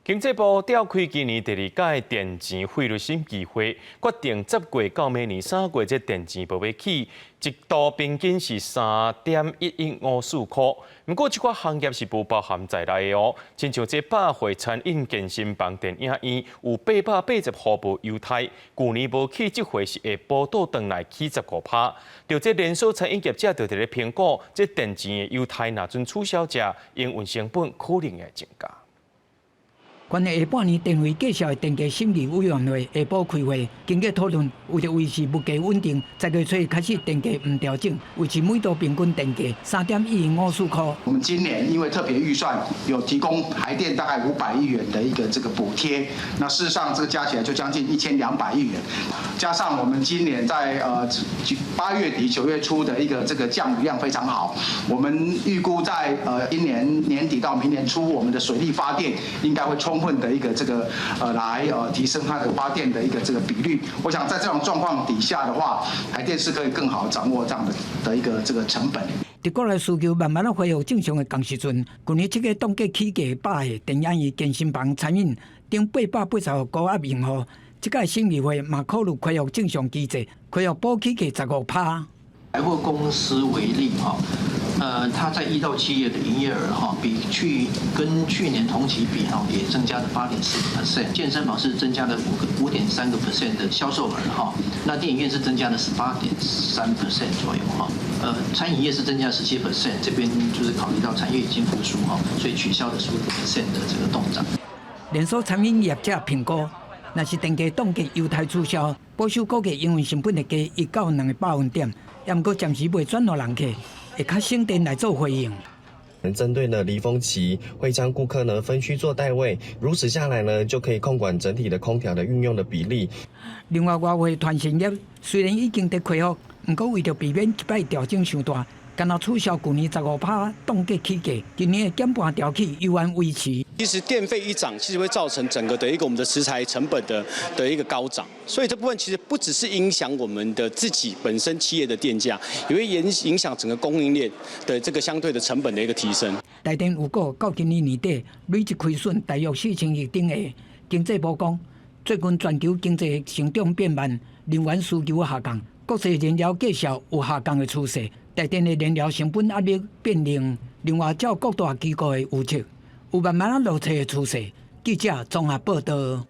經濟部召開今年第二屆電錢費率審議會，決定10月到明年3月這電錢無欲起，一度平均是3.1154箍。毋過這寡行業是無包含在內的哦，親像這百貨、餐飲、健身房、電影院有880箍無優待，舊年無起，這回是會補倒轉來起15趴。著這連鎖餐飲業者就佇咧評估，這電錢的優待若準取消者，營運成本可能會增加。關於下半年電費價數的電價審議委員會下晡開會，經過討論，為著維持物價穩定，10月初開始電價毋調整，維持每度平均電價3.1154箍。我們今年因為特別預算有提供台電大概500億元的一個這個補貼，那事實上這個加起來就將近1200億元，加上我們今年在8月底9月初的一個這個降雨量非常好，我們預估在今年年底到明年初，我們的水力發電應該會充分的一個這個來提升它的發電的一個這個比率。我想在這種狀況底下的話，台電是可以更好掌握這樣的一個這個成本。佇國內需求慢慢仔恢復正常的仝時陣，舊年7月凍結起價百貨、電影院、健身房、餐飲等880戶高壓用戶，這屆審議會嘛考慮恢復正常機制，恢復補起價15趴。百貨公司為例，哈。它在1到7月的營業額哈，比去跟去年同期比哈，也增加了8.4%。健身房是增加了5.3% 的銷售額哈，那電影院是增加了18.3% 左右哈。餐飲業是增加17%，這邊就是考慮到產業已經復甦哈，所以取消了15% 的這個凍漲。連鎖餐飲業者評估，若是電價凍結優待取消，保守估計營運成本會加1到2個百分點，也毋過暫時未轉予人客，會較省電來做回應。針對呢離峰期，會將顧客呢分區做帶位，如此下來呢，就可以控管整體的空調的運用的比例。另外，外匯團膳業雖然已經佇恢復，毋過為著避免一擺調整傷大，干焦取消舊年15趴凍結起價，今年的減半調起猶原維持。其實電費一漲，其實會造成整個的一個我們的食材成本的一個高漲，所以這部分其實不只是影響我們的自己本身企業的電價，也會影響整個供應鏈的這個相對的成本的一個提升。台電預估到今年年底累計虧損大約4000億頂下。經濟部講，最近全球經濟成長變慢，能源需求下降，國際燃料價數有下降的趨勢，台電的燃料成本壓力變另。另外，照各大機構的預測，有慢慢仔落車的趨勢。記者綜合報道。